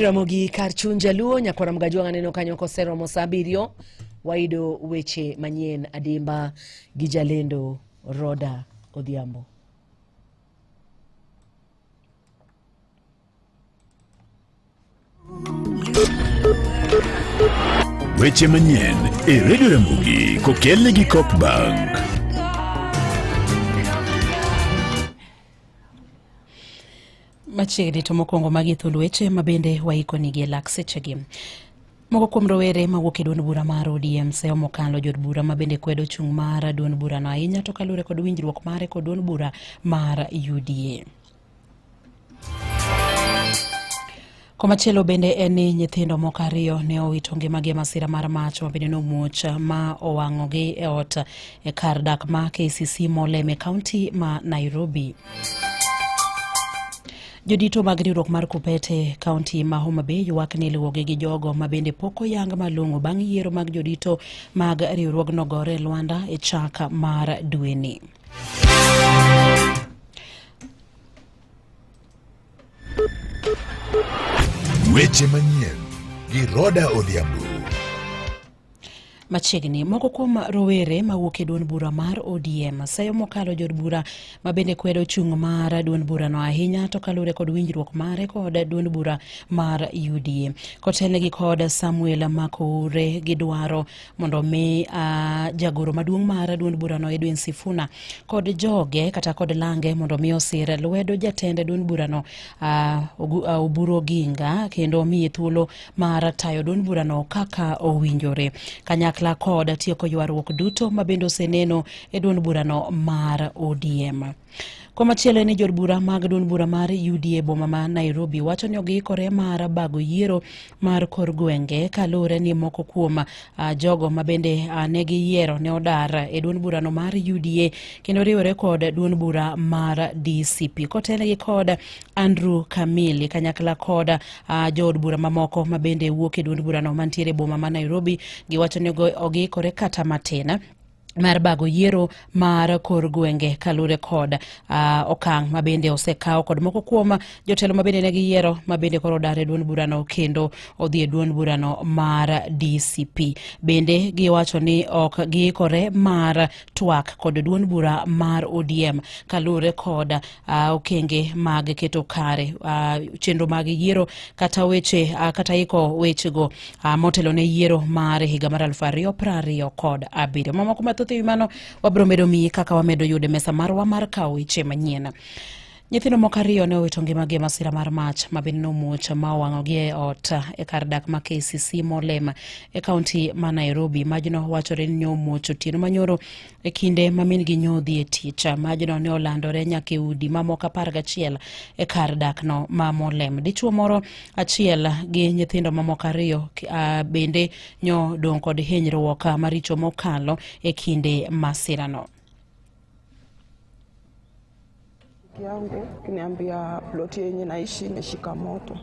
Ramogi kar chuny jaluo nyakwara Mgajwang' aneno kanyo koseromo saa abiriyo wayudo weche manyien adimba gi jalendo Roda Odhiambo. Weche manyien e Radio Ramogi kokelni gi Coop Bank. Machiegni to mokwongo magi thuond weche ma bende waikonigi e lak sechegi. Moko kuom rowere mawuok e duond bura mar ODM seyo mokalo jood bura ma bende kwedo chung' mar duond burano ahinya to kaluwore kod winjruok mare kod duond bura mar UDA. Komachielo bende en ni nyithindo moko ariyo ne owito ngimagi e masira mar mach ma bende nomuoch ma owang'ogi e ot e kar dak ma KCC Molem e kaunti ma Nairobi. Jodito mag riwruok mar Kupete kaunti ma Homa Bay ywak ni iluwogi gi jogo ma bende pok oyang malong'o bang' yiero mag jodito mag riwruogno gore e lwanda e chak mar dweni. Weche manyien gi Roda Odhiambo. Machiegni, moko kuom rowere mawuok e duond bura mar ODM seyo mokalo jood bura ma bende kwedo chung' mar duond burano ahinya to kaluwore kod winjruok mare kod duond bura mar UDA. Kotelnegi kod Samuel Makoure gidwaro mondo omi uh, jagoro maduong' mar duond burano Edwin Sifuna kod joge kata kod lange mondo omi osir lwedo jatend duond burano uh, Oburu Oginga kendo omiye thuolo mar tayo duond burano kaka owinjore kanyakla kod tieko ywaruok duto ma bende oseneno e duond burano mar ODM. Komachielo en ni jood bura mag duond bura mar UDA boma ma Nairobi wacho ni giikore mar bago yiero mar kor gwenge kaluwore ni moko kuom uh, jogo ma bende uh, ne giyiero ne odar e duond burano mar UDA kendo riwore kod duond bura mar DCP kotelnegi kod Andrew Kamili kanyakla kod uh, jood bura mamoko ma bende wuok e duond burano mantiere e boma ma Nairobi giwacho ni ogiikore kata matin mar bago yiero mar kor gwenge kaluwore kod uh, okang' ma bende osekaw kod moko kuom jotelo ma bende ne giyiero ma bende koro odar e duond burano kendo odhi e duond burano mar DCP. Bende giwacho ni ok giikore mar twak kod duond bura mar ODM kaluwore kod uh, okenge mag keto kare uh, chenro mag yiero kata weche uh, kata iko wechego uh, motelo ne yiero mar higa mar 2027. Mamoko mathoth e wi mano wabiro medo miyi kaka wamedo yudo e mesa marwa mar kawo weche manyien. Nyithindo moko ariyo ne owito ngimagi e masira mar mach ma bende nomuoch ma owang'ogi e ot e kar dak ma KCC Molem e kaunti ma Nairobi. Majno wachore ni ne omuoch otieno manyoro e kinde ma min-gi nyo dhi e tich. Majno ne olandore nyaka e udi mamoko 11 e kar dakno ma Molem. Dichuo moro achiel gi nyithindo mamoko ariyo bende nyo dong' kod hinyruok maricho mokalo e kinde masirano. Yangu kiniambia ploti yenye naishi imeshika moto,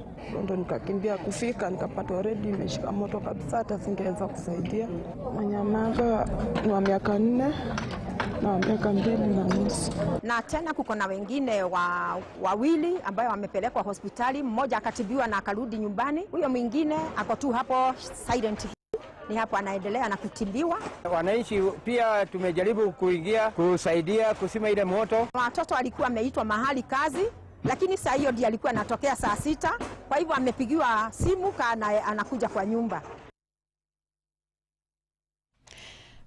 ndo nikakimbia kufika nikapata already imeshika moto kabisa, hata singeweza kusaidia. Mwenye ameaga ni wa miaka 4 na wa miaka 2.5. Na tena kuko na wengine wawili ambayo wamepelekwa hospitali, mmoja akatibiwa na akarudi nyumbani, huyo mwingine ako tu hapo Silent ni hapo anaendelea na kutibiwa. Wananchi pia tumejaribu kuingia kusaidia kuzima ile moto. Watoto walikuwa wameitwa mahali kazi, lakini saa hiyo ndiye alikuwa anatokea saa 6, kwa hivyo amepigiwa simu kana anakuja kwa nyumba.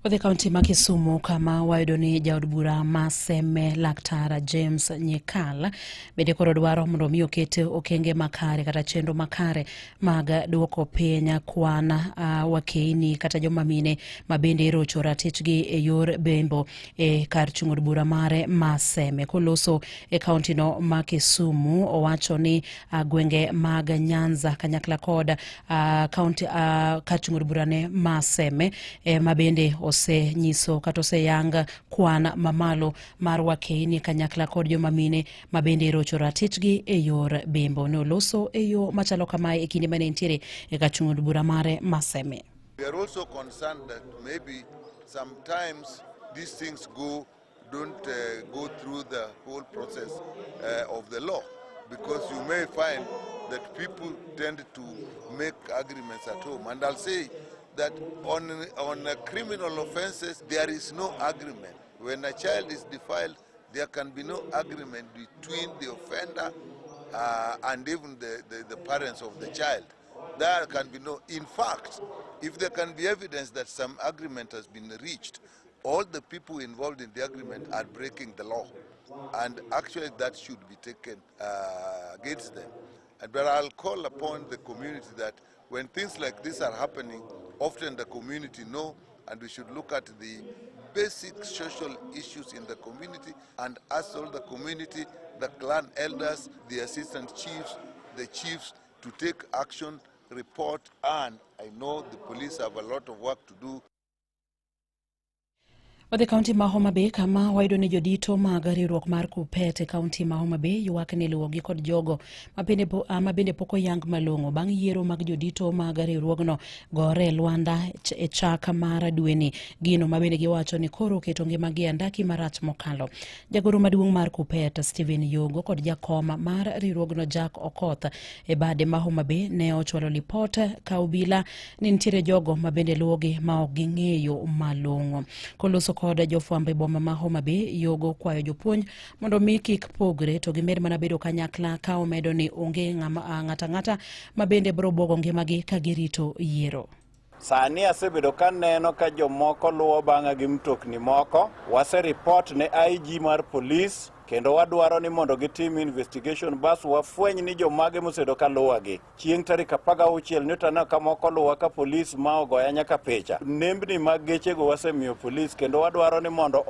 Odhi kaunti ma Kisumu kama wayudo ni jaod bura ma Seme Laktar James Nyikal bende koro dwaro mondo mi oket okenge makare kata chenro makare mag duoko piny kwan uh, wakeini kata joma mine ma bende irocho ratichgi e yor bembo e kar chung' od bura mare ma Seme. Koloso e kauntino ma Kisumu owacho ni uh, gwenge mag Nyanza kanyakla kod uh, kaunti uh, kar chung' od burane ma Seme e, ma bende osenyiso kata oseyang kwan mamalo mar wakeini kanyakla kod joma mine ma bende irocho ratichgi e yor bembo. Ne oloso e yo machalo kamae e kinde mane entiere e kar chung' od bura mare ma Seme. We are also concerned that maybe sometimes these things don't go through the whole process of the law. Because you may find that people tend to make agreements at home. And I'll say that on criminal offenses, there is no agreement. When a child is defiled, there can be no agreement between the offender and even the parents of the child. There can be no, in fact, if there can be evidence that some agreement has been reached, all the people involved in the agreement are breaking the law. And actually that should be taken against them. But I'll call upon the community that when things like this are happening, often the community know, and we should look at the basic social issues in the community and ask all the community, the clan elders, the assistant chiefs, the chiefs to take action, report, and I know the police have a lot of work to do. Wadhi kaunti ma Homa Bay, kama wayudo ni jodito mag riwruok mar KUPPET e kaunti ma Homa Bay ywak ni luwogi kod jogo ma bende pok oyang malong'o bang' yiero mag jodito mag riwruogno gore e lwanda e chak mar dweni, gino ma bende giwacho ni koro oketo ngimagi e andaki marach mokalo. Jagoro maduong' mar KUPPET, Stephen Yogo, kod jakom mar riwruogno, Jack Okoth, e bade ma Homa Bay ne ochwalo lipot ka obila ni nitiere jogo ma bende luwogi ma ok ging'eyo malong'o. Koloso kod jofwambo e boma ma Homa Bay, Yogo kwayo jopuonj mondo mi kik pogre to gimed mana bedo kanyakla, ka omedo ni onge ng'ata ang'ata ma bende biro buogo ngimagi ka girito yiero. Sani asebedo kaneno ka jomoko luwo bang'a gi mtokni moko. Wase report ne IG mar polis kendo wadwaro ni mondo gitim investigation bas wafweny ni jomage mosebedo ka luwagi. Chieng' tarik 16 nyocha aneno ka moko luwa ka polis ma ogoya nyaka picha. Nembni mag gechego wasemiyo polis kendo wadwaro ni mondo